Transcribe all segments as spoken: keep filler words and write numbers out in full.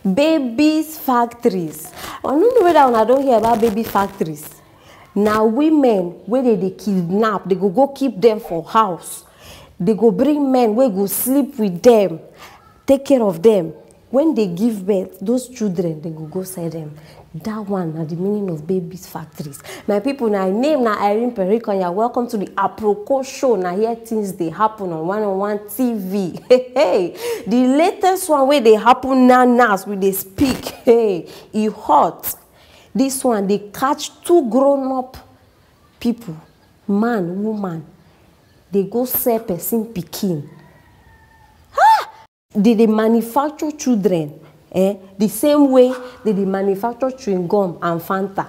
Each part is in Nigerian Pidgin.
Babies factories. I no know whether una don hear about baby factories. Na women wey dey dey kidnap, dey go go keep them for house. Dey go bring men wey go sleep with them, take care of them. When they give birth, those children, they go go sell them. That one na the meaning of babies factories. My people, na name na Irene Perikon. You're welcome to the Aproko show. Na here things dey happen on one oh one T V. Hey, hey. The latest one wey dey happen now, now as we dey speak. Hey, e hot. This one dey catch two grown up people, man, woman. They go sell person pikin. They dey manufacture children, eh, the same way they dey manufacture chewing gum and Fanta.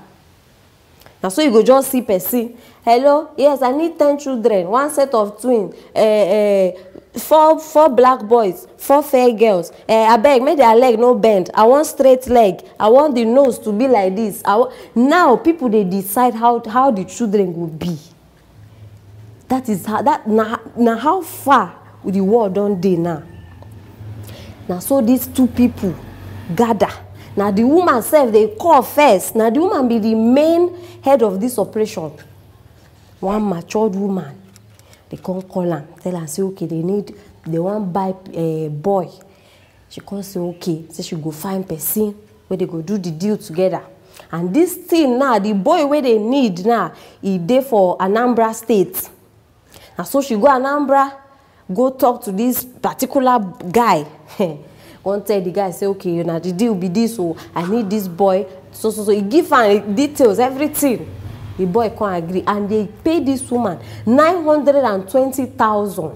Na so you go just see person, "Hello, yes, I need ten children, one set of twins, eh, eh, four, four black boys, four fair girls. Eh, abeg, make their leg no bend. I want straight leg. I want the nose to be like this." I wa-" Now, people dey decide how, how the children go be. That is how, that na, na how far the world don dey now. Na so these two people gather. Na the woman sef dey call first. Na the woman be the main head of this operation. One matured woman, they come call am, tell am say, okay, they need, they wan buy, eh, boy. She come say, okay, say she go find person wey they go do the deal together. And this thing now, the boy wey they need now, e dey for Anambra State. Na so she go Anambra, go talk to this particular guy. Come tell the guy say, okay, na the deal be this, oh, I need this boy. So, so, so, he give am details, everything. The boy come agree, and they pay this woman nine hundred and twenty thousand.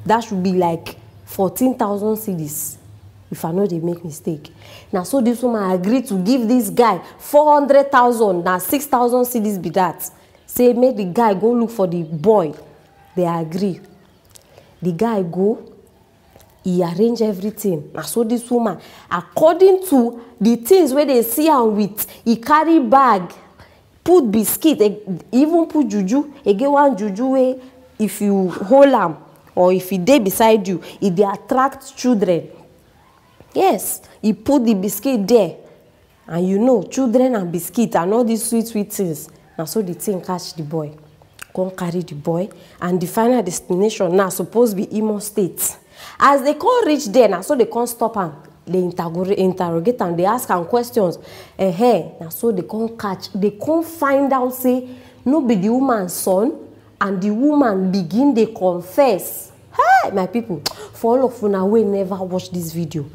That should be like fourteen thousand cedis, if I no dey make mistake. Na so this woman agree to give this guy four hundred thousand, na six thousand cedis be that. Say make the guy go look for the boy. They agree. The guy go, he arrange everything. Na so this woman, according to the things wey they see am with, he carry bag, put biscuit, e even put juju. E get one juju wey, if you hold am or if e dey beside you, e dey attract children. Yes, he put the biscuit there. And you know, children and biscuit and all these sweet, sweet things. Na so the thing catch the boy. Come carry the boy, and the final destination now suppose be Imo State. As they come reach there, na so they come stop am. They interrogate am, they ask am questions. Eh, na so they come catch, they come find out say no be the woman son, and the woman begin dey confess. Hey, my people, for all of una wey never watch this video,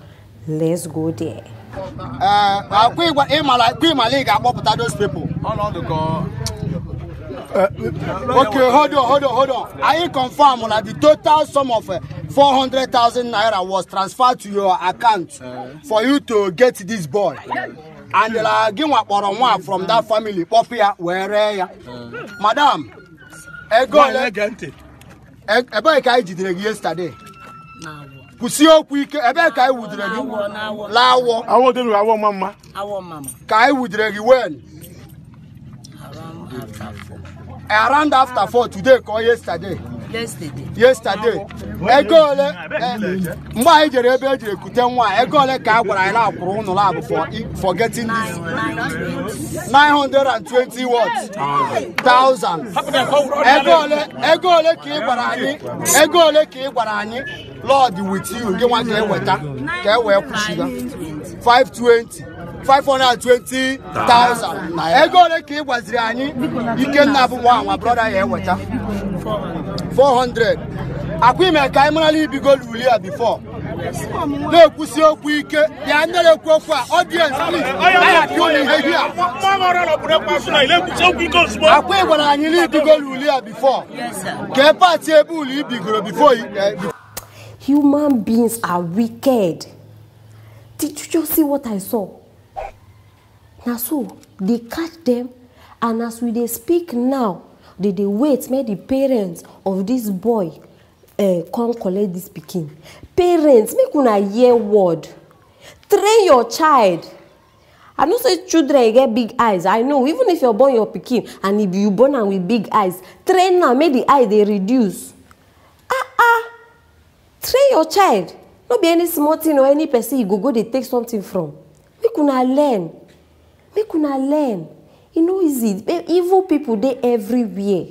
let's go there. Eh, akwa ịgwa, ịmala, akwa ịmala ị ga-akpọpụta those people. Okay, hold on, hold on, hold on. Anyị confirm na the total sum of, eh, four hundred thousand naira was transferred to your account for you to get this boy. And, uh, gị nwa kpọrọ nwa from that family, kpọpụ ya, wee ree ya. Madam, ego ole? Nwaanyị, gee ntị. E-, ebee ka anyị jidere gị yesterday? N'Awọ. Kwụsie okwu ike, ebee ka anyị wudere gị? N'Awọ, n'Awọ. L'Awọ. Awọ dị n'Awọ mma mma. Awọ mma mma. Ka anyị wudere gị when? Around after four. Around after four today ka ọ yesterday? Yesterday. Yesterday. Ego ole? Eh, mgbe anyị jere ebe e jere kute nwa, ego ole ka a gwara anyị na-akwụrụ ụnụ labụ for i-, for getting this? Nine hundred and twenty what? Thousand. Ego ole, ego ole ka ị gwara anyị? Ego ole ka ị gwara anyị? Lord with you, gị nwa ka eweta, ka e wee kwụsị ya. Five twenty. Five hundred and twenty thousand. Ego ole ka ị gwaziri anyị? Ikenna bụ nwa anwa brother ya eweta. Four hundred. Akwa ime ka anyị mara na ibigo luli ya before. Na-ekwusi okwu ike. Bịa, ndị na-ekwu okwu a, audience, please. Anyị apịa unu ihe here. Akwa ị gwara anyị na ibigo luli ya before. Ka e pati ebe ụlọ ibigoro before i-, eh, Human beings are wicked. Did you just see what I saw? Na so they catch them, and as we dey speak now, they dey wait make the parents of this boy, eh, come collect this pikin. Parents, make una hear word. Train your child. I know say children get big eyes. I know, even if you born your pikin and if you born am with big eyes, train am make the eye dey reduce. Ah, ah. Train your child. No be any small thing or any person you go go dey take something from. Make una learn. Make una learn. E no easy. E- Evil people dey everywhere.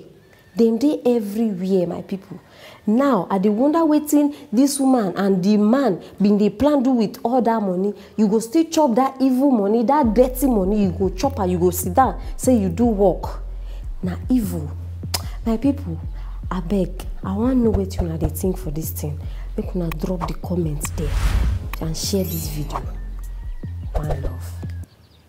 Dem dey everywhere, my people. Now, I dey wonder wetin this woman and the man bin dey plan do with all that money. You go still chop that evil money, that dirty money, you go chop am, you go sit down, say you do work. Na evil. My people, abeg, I wan know wetin una dey think for this thing. Make una drop the comment there and share this video. One love.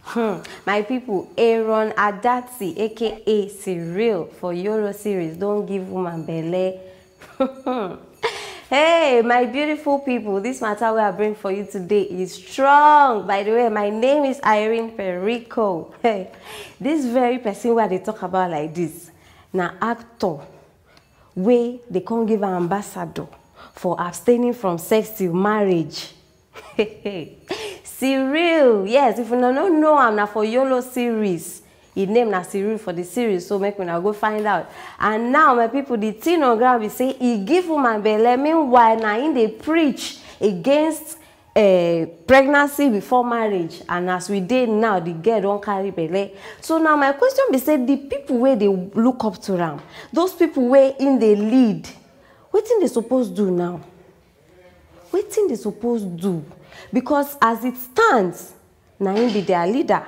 Hmm. My people, Aaron Adati, A K A Cyril for Yolo series, don't give woman belle. Hey, my beautiful people, this matter wey I bring for you today is strong. By the way, my name is Irene Perico. Hey, this very person wey I dey talk about like this, na actor wey dey come give am ambassador for abstaining from sex till marriage. Cyril, yes, if una no know am, na for Yolo series. His name na Cyril for the series, so make una go find out. And now, my people, the thing on ground be say e give woman belle. Meanwhile, na him dey preach against uh, pregnancy before marriage, and as we dey now, the girl don carry belle. So now my question be say, the people wey dey look up to am, those people wey im dey lead, wetin dem suppose do now? Wetin dem suppose do? Because as it stands, na im be their leader.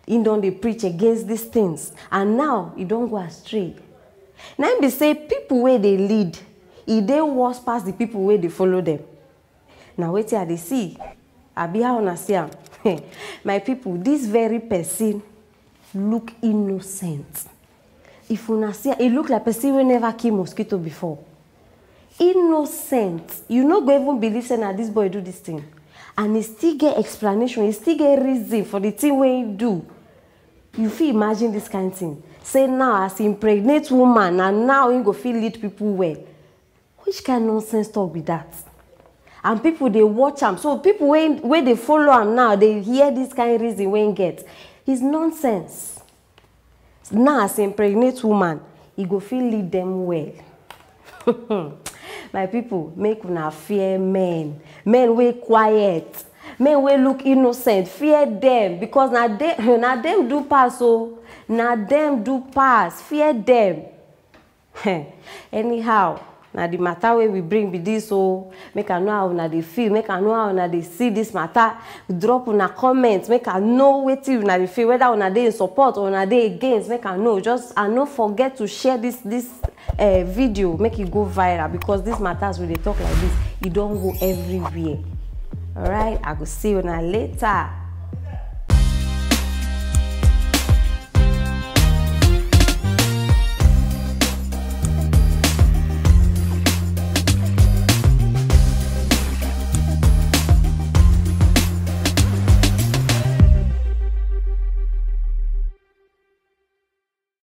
Im don dey preach against these things, and now e don go astray. Na im be say people wey dey lead, e dey worse pass the people wey dey follow them. Na wetin I dey see. Abi, how una see am? My people, this very person look innocent. If una see am, e look like person wey never kill mosquito before. Innocent. You no go even believe say na this boy do this thing. And e still get explanation, e still get reason for the thing wey he do. You fit imagine this kind thing. Say now, as he impregnate woman, na now he go fit lead people well. Which kind nonsense talk be that? And people dey watch am. So people wey wey dey follow am now dey hear this kind reason wey he get. It's nonsense. Now, as he impregnate woman, he go fit lead them well. My people, make una fear men. Men wey quiet, men wey look innocent, fear them, because na dem na dem do pass o. Na dem do pass. Fear them. Anyhow, na the matter wey we bring be this o. Make I know how una dey feel, make I know how una dey see this matter. Drop una comment, make I know wetin una dey feel, whether una dey in support or una dey against, make I know. Just, and no forget to share this this uh, video, make e go viral, because this matters we dey talk like this, e don go everywhere. Alright, I go see una later.